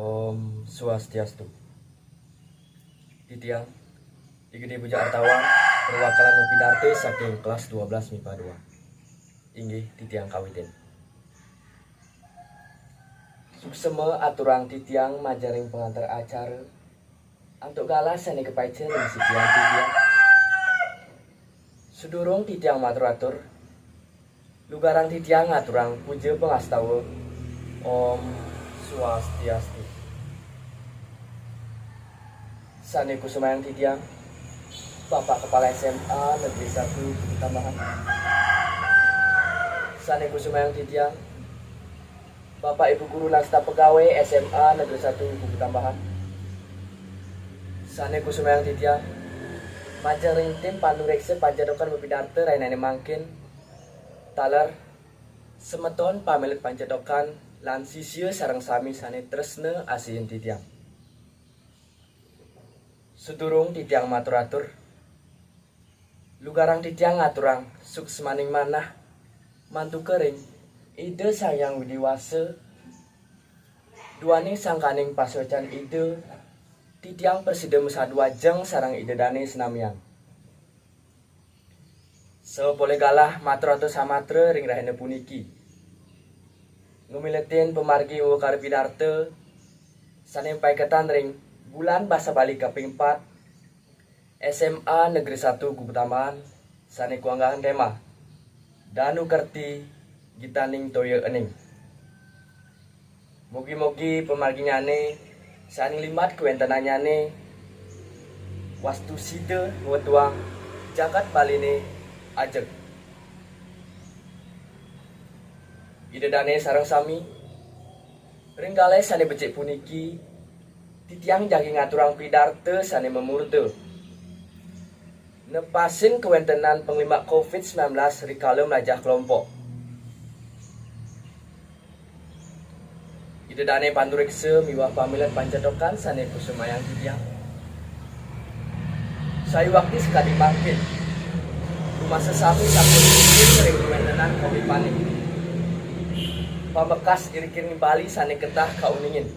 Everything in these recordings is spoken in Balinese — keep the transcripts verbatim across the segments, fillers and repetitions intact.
Om Swastiastu. Titiang, I Gede Bujang Artawan, perwakilan mapidarta saking kelas dua belas mipa dua. Inggih, titiang kawitin. Suksma aturang titiang majeng ring pangantar acara, antuk galah sane kapaica ring sikian titiang. Sadurung titiang matur-atur, lugrang titiang ngaturang puja pangastawa. Om Swastiastu. Sane kusumayang titiang, Bapak Kepala S M A Negeri satu Kubutambahan. Sane kusumayang titiang, Bapak Ibu Guru lan staf pegawai S M A Negeri satu Kubutambahan. Sane kusumayang titiang, majeng ring tim panureksa pancetukan mapidarta rahinane mangkin, taler semeton pamilet pancetukan lan sisia sareng sami sane tresna asihin titiang. Sadurung titiang matur-atur, lugrang titiang ngaturang suksmaning manah mantuka ring Ida Sang Hyang Widi Wasa, duaning sangkaning pasuecan Ida, titiang prasida masadu ajeng sareng Ida Dane sinamian. Sapolih galah matur-atur samatra ring rahina puniki. Ngamiletin pamargi ungkara pidarta sane paiketan ring Bulan Basa Bali kaping pat, S M A Negeri satu Kubutambahan, sane kuanggahan tema Danu Kerti Gitaning Toya Ening. Mugi-mugi pamarginyane sane limbak kawentenannyane wastu sida ngwetuang jagat Baline ajeg. Ida Dane sareng sami, ring galih sane becik puniki, titiang jagi ngaturang pidarta sane mamurda nepasin kawentenan panglimbak covid sembilan belas rikala mlajah kelompok. Ida Dane panureksa miwah pamilet pancetukan sane kusumayang titiang. Sayuwakti sakadi mangkin, rumasa sami sampun iring ring kawentenan kopi panik. Pamekas iriking Bali sane ketah kauningin.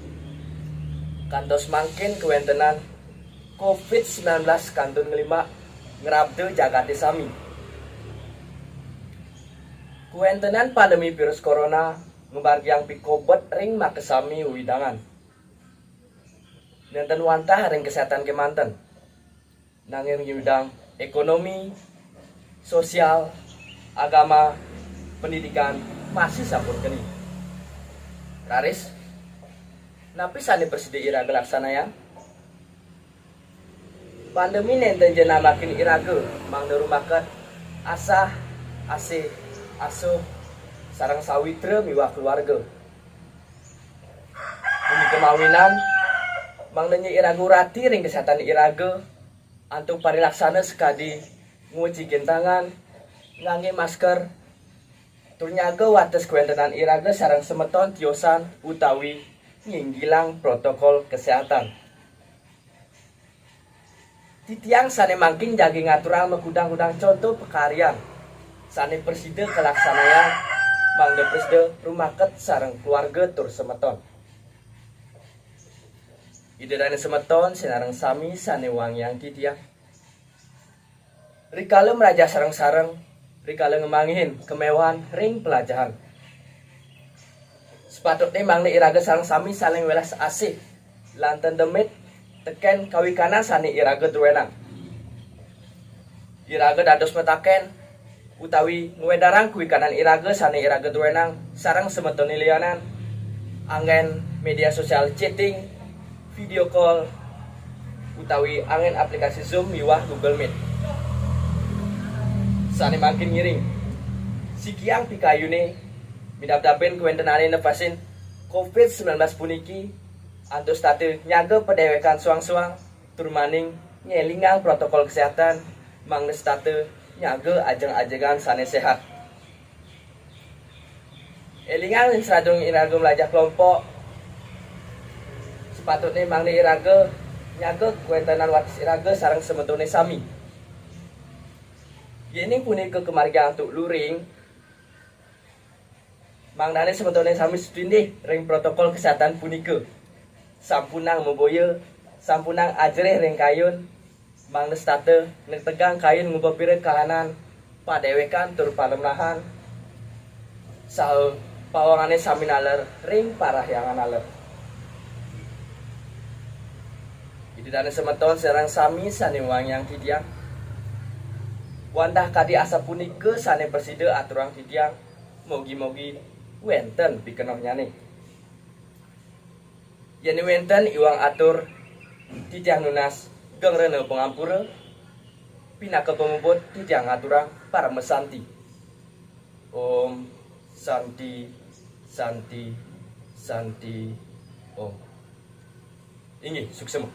Kantos mangkin kawentenan covid sembilan belas kantun nglimbak ngrabda jagate sami. Kawentenan pandemi virus corona ngamargiang pikobet ring makasami wewidangan. Nenten wantah ring kesehatan kemanten, nanging ring wewidangan ekonomi, sosial, agama, pendidikan masih sampun keni. Raris, napi sane prasida iraga laksanayang? Pandemi nenten ja nambakin iraga mangda rumaket asah, asih, asuh, sareng sawitra miwah keluarga. Punika mawinan mangda nyen iraga urati ring kesehatan iraga, antuk parilaksana sakadi ngucikin tangan, ngangge masker, tur nyaga wates kawentenan iraga sareng semeton tiosan utawi nginggilang protokol kesehatan. Titiang sane mangkin jagi ngaturang makudang-kudang conto pakaryan sane prasida kalaksanayang mangda prasida rumaket sareng keluarga tur semeton. Ida dane semeton sinareng sami sane wangiang titiang. Rikala mlajah sareng-sareng, rikala ngamanggihin kamewahan ring pelajahan. Sepatutne mangda iraga sareng sami saling welas asih, lan ten demit teken kawikanan sane iraga druenang. Iraga dados mataken utawi ngwedarang kawikanan iraga sane iraga druenang sareng semetone lianan, anggen media sosial chatting, video call, utawi anggen aplikasi Zoom miwah Google Meet. Sane mangkin ngiring, sikiang pikayune midabdabin kawentenane nepasin covid sembilan belas puniki, antuk setata nyaga padewekan soang-soang, tur maning ngelingang protokol kesehatan, mangda setata nyaga ajeng-ajengan sane sehat. Elingang ring sadurung iraga mlajah kelompok, sepatutne mangda iraga nyaga kawentenan wates iraga sareng semetone sami. Yening punika kamargiang antuk luring, mangdane semetone sami sutindih ring protokol kesehatan punika. Sampunang maboya, sampunang ajrih ring kayun, mangda setata nektegang kayun ngubapirit kahanan, padéwékan tur palemlahan, saha pawangané sami naler ring parahyangan naler. Ida dané semeton sareng sami sané wangiang titiang, wantah kadi asapunika sané prasida aturang titiang, mogi-mogi wénten pikenohnyané. Yén wénten iwang atur, titiang nunas geng rena pangampura, pinaka pamuput titiang ngaturang paramasanti. Om Santi, Santi, Santi, Om. Inggih, suksema.